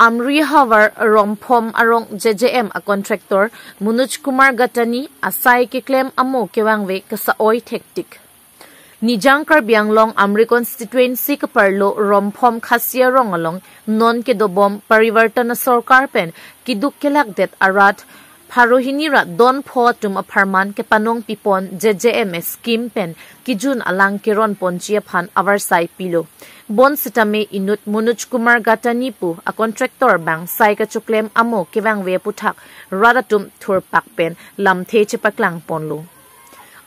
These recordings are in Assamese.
Amri Hawar Romphom Arong JJM a contractor Munuj Kumar Gatani asai ke claim amo kewangwe kasa oi thektik. Nijang Karbianglong Amri constituency ke parlo Romphom Khasia rong along non ke dobom Parivartan Sarkar pen kiduk kelak det arat Pharohinira don pho tum a pharman ke panong pipon JJM scheme pen kijun alang keron ponchia phan avarsai pilo. Bon sitame inut Munuj Kumar Gatani pu a contractor bang sai ka chuklem amo kewang we puthak radatum thur pak pen lam the chepaklang ponlo.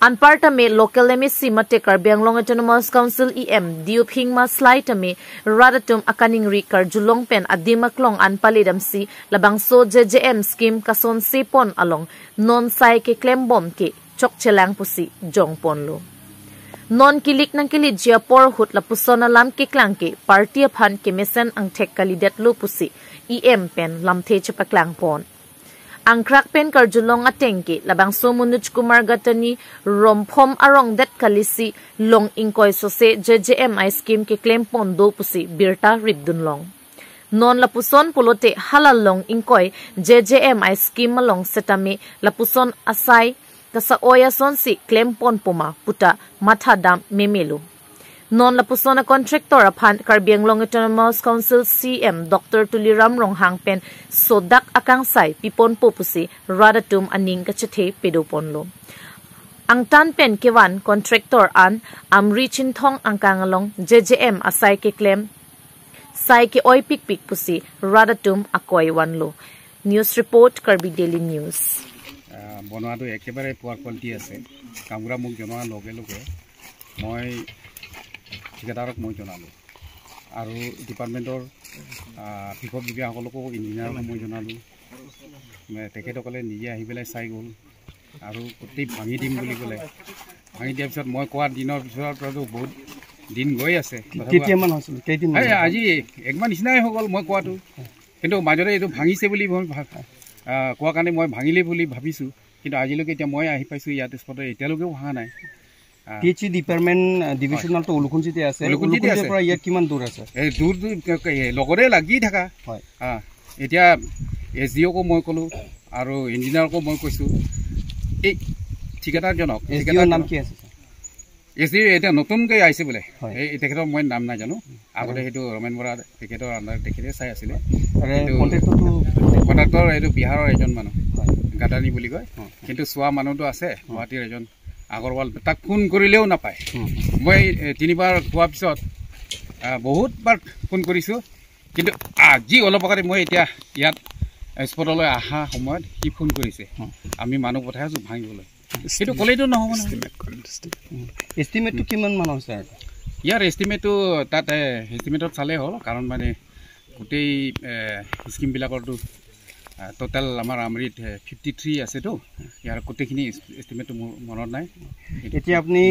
Anparta me local MEC mate Karbianglong Autonomous Council EM Diuphing ma slide me radatum akaning ri karjulong pen adimaklong anpalidam si labang so JJM scheme kason sepon along non sai ke klembom ke chok chelang pusi jong ponlo. Non kilik nang kilit jia por hut la pusona lam ke klang ke party phan ke mesen ang thek kalidet lo pusi EM pen lam the chepaklang pon. Angkrak pen karjulong atengke labang so Munuj Kumar Gatani Romphom arong det kalisi long ingkoi sose JJM I scheme ke claim pon do pusi birta ribdun long. Non lapuson pulote halal long ingkoi JJM I scheme long setame lapuson asai kasa oya sonsi claim pon puma puta matha dam memelu. Non lapusona contractor aphan Karbianglong Autonomous Council CM Dr. Tuliram Ronghang pen sodak akang sai pipon popusi radatum aning kachathe pedoponlo. Angtan pen kewan contractor an amri chinthong angkangalong JJM asai ke claim sai ke oi pik pik pusi radatum akoi wanlo. News report Karbi Daily News. বনোৱাটো একেবাৰে পুৱাৰ কোৱালিটি আছে। কামগুৰা মোক জনোৱাৰ লগে লগে মই ঠিকাদাৰক মই জনালোঁ আৰু ডিপাৰ্টমেণ্টৰ বিষয়ববীয়াসকলকো ইঞ্জিনিয়াৰকো মই জনালোঁ। তেখেতসকলে নিজে আহি পেলাই চাই গ'ল আৰু গোটেই ভাঙি দিম বুলি ক'লে। ভাঙি দিয়াৰ পিছত মই কোৱা দিনৰ পিছততো বহুত দিন গৈ আছে। আজি একমাহ নিচিনাই হৈ গ'ল মই কোৱাটো, কিন্তু মাজতে এইটো ভাঙিছে বুলি মই কোৱাৰ কাৰণে মই ভাঙিলে বুলি ভাবিছোঁ, কিন্তু আজিলৈকে এতিয়া মই আহি পাইছোঁ ইয়াত স্পটত এতিয়ালৈকেও ভাঙা নাই। পিএইচই ডিপাৰ্টমেণ্ট ডিভিশ্যনেলটো উলুখুঞ্চিতে আছে। উলুখুঞ্চিৰ পৰা ইয়াত কিমান দূৰ আছে? এই দূৰ দূৰ লগতে লাগি থকা। হয়, এতিয়া এছ ডি অ'কো মই ক'লোঁ আৰু ইঞ্জিনিয়াৰকো মই কৈছোঁ। এই ঠিকাদাৰজনক, ঠিকাদাৰৰ নাম কি আছে? এছ ডি এতিয়া নতুনকৈ আহিছে বোলে, এই তেখেতৰ মই নাম নাজানো। আগতে সেইটো ৰমেন বৰা তেখেতৰ আণ্ডাৰ তেখেতে চাই আছিলে। কণ্ট্ৰাক্টৰ এইটো বিহাৰৰ এজন মানুহ গাদানী বুলি কয়, কিন্তু চোৱা মানুহটো আছে গুৱাহাটীৰ এজন আগৰৱাল। তাক ফোন কৰিলেও নাপায়। মই তিনিবাৰ কোৱাৰ পিছত বহুতবাৰ ফোন কৰিছোঁ, কিন্তু আজি অলপ আগতে মই এতিয়া ইয়াত স্পটলৈ অহা সময়ত সি ফোন কৰিছে, আমি মানুহ পঠাই আছোঁ ভাঙিবলৈ। সেইটো ক'লেইতো নহ'ব নহয়। এষ্টিমেটটো কিমান মান হৈছে? ইয়াৰ এষ্টিমেটটো তাত এষ্টিমেটত চালেই হ'ল, কাৰণ মানে গোটেই স্কিমবিলাকৰতো টোটেল আমাৰ আমৰিত 53 আছেতো, ইয়াৰ গোটেইখিনি এষ্টিমেটটো মোৰ মনত নাই। এতিয়া আপুনি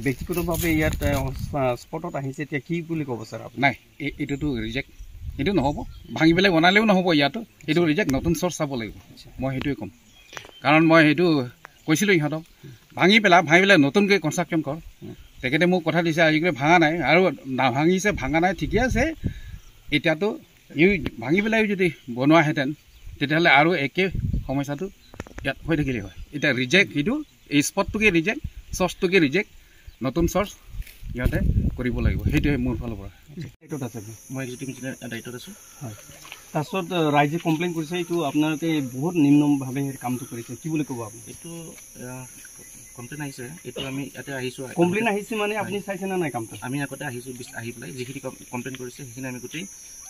ব্যক্তিগতভাৱে ইয়াত স্পটত আহিছে, এতিয়া কি বুলি ক'ব ছাৰ আপুনি? নাই, এইটোতো ৰিজেক্ট, এইটো নহ'ব। ভাঙি পেলাই বনালেও নহ'ব ইয়াতো, এইটো ৰিজেক্ট, নতুন চৰ্চ চাব লাগিব। মই সেইটোৱে ক'ম, কাৰণ মই সেইটো কৈছিলোঁ ইহঁতক, ভাঙি পেলাই নতুনকৈ কনষ্ট্ৰাকশ্যন কৰ। তেখেতে মোক কথা দিছে, আজিকালি ভাঙা নাই আৰু নাভাঙিছে, ভাঙা নাই ঠিকে আছে। এতিয়াতো ই ভাঙি পেলাইও যদি বনোৱাহেঁতেন তেতিয়াহ'লে আৰু একে সমস্যাটো ইয়াত হৈ থাকিলে হয়। এতিয়া ৰিজেক্ট, সেইটো এই স্পটটোকে ৰিজেক্ট, চৰ্চটোকে ৰিজেক্ট, নতুন চৰ্চ ইহঁতে কৰিব লাগিব। সেইটোৱে মোৰ ফালৰ পৰা। দায়িত্বত আছে, মই এক্সিকিউটিভ ইঞ্জিনিয়াৰ দায়িত্বত আছোঁ। হয়, তাৰপিছত ৰাইজে কমপ্লেইন কৰিছে এইটো আপোনালোকে বহুত নিম্নভাৱে কামটো কৰিছে, কি বুলি ক'ব আপুনি? এইটো কমপ্লেইন আহিছে, এইটো আমি ইয়াতে আহিছোঁ। কমপ্লেইন আহিছে মানে আপুনি চাইছে নে নাই কামটো? আমি আগতে আহিছোঁ, আহি পেলাই যিখিনি কমপ্লেইন কৰিছে সেইখিনি আমি গোটেই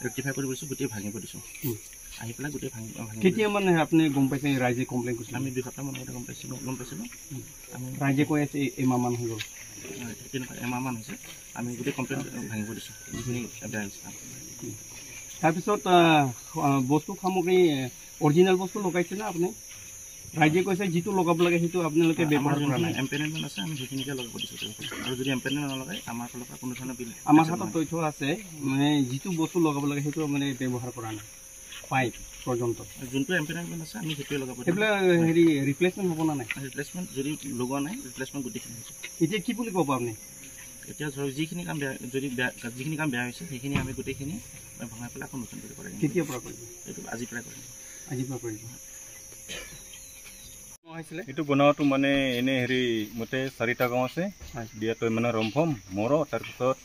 ৰেক্টিফাই কৰি দিছোঁ, গোটেই ভাঙিব দিছোঁ। আহি পেলাই গোটেই ভাঙি কেতিয়া মানে আপুনি গম পাইছে ৰাইজে কমপ্লেইন কৰিছে? আমি 2 সপ্তাহমান আগতে গম পাইছিলোঁ। আমি ৰাইজে কৈ আছে এমাহমান হৈ গ'ল, তেনেকুৱা এমাহমান হৈছে। আমি গোটেই কমপ্লেইন ভাঙিব দিছোঁ যিখিনি বেয়া হৈছে। তাৰপিছত বস্তু সামগ্ৰী অৰিজিনেল বস্তু লগাইছে না আপুনি? ৰাইজে কৈছে যিটো লগাব লাগে সেইটো আপোনালোকে ব্যৱহাৰ কৰা নাই। এম্পেনেলমেণ্ট আছে, আমি সেইখিনিকে লগাব দিছোঁ। আৰু যদি এম্পেনেল নলগায় আমাৰ ফালৰ পৰা কোনো ধৰণৰ বিল আমাৰ হাতত তথ্য আছে, মানে যিটো বস্তু লগাব লাগে সেইটো মানে ব্যৱহাৰ কৰা নাই পাইপ পৰ্যন্ত। যোনটো এম্পেনেলমেণ্ট আছে আমি সেইটোৱে লগাব। সেইবিলাক হেৰি ৰিপ্লেচমেণ্ট হ'ব না নাই? ৰিপ্লেচমেণ্ট যদি লগোৱা নাই, ৰিপ্লেচমেণ্ট গোটেইখিনি হৈছে। এতিয়া কি বুলি ক'ব আপুনি? এতিয়া ধৰক যিখিনি কাম বেয়া, যদি বেয়া, যিখিনি কাম বেয়া হৈছে সেইখিনি আমি গোটেইখিনি ভঙাই পেলাই আকৌ নতুন কৰি কৰিম। কেতিয়াৰ পৰা কৰিব? এইটো আজিৰ পৰাই কৰিম। আজিৰ পৰা কৰিব। এইটো বনোৱাটো মানে এনে হেৰি মতে 4টা গাঁও আছে দিয়াটো, মানে ৰমফম মৰ, তাৰপিছত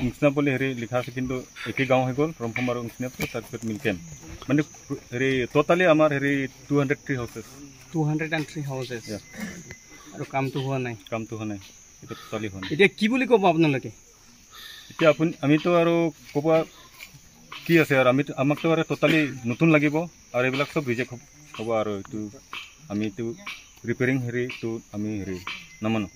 ইংচিনাপ বুলি হেৰি লিখা আছে, কিন্তু একে গাঁও হৈ গ'ল ৰমফম আৰু ইংচিনাপটো। তাৰপিছত মিলকেম, মানে হেৰি ট'টালি আমাৰ হেৰি 203 হাউচেছ। 203 হাউচেছ, আৰু কামটো হোৱা নাই? কামটো হোৱা নাই, এইটো টোটালি হোৱা নাই। এতিয়া কি বুলি ক'ব আপোনালোকে? এতিয়া আপুনি আমিতো আৰু ক'ব কি আছে আৰু, আমিতো আমাকতো আৰু টোটালি নতুন লাগিব আৰু এইবিলাক চব ৰিজেক্ট হ'ব, আৰু এইটো আমি এইটো ৰিপেয়াৰিং হেৰিটো আমি হেৰি নামানো।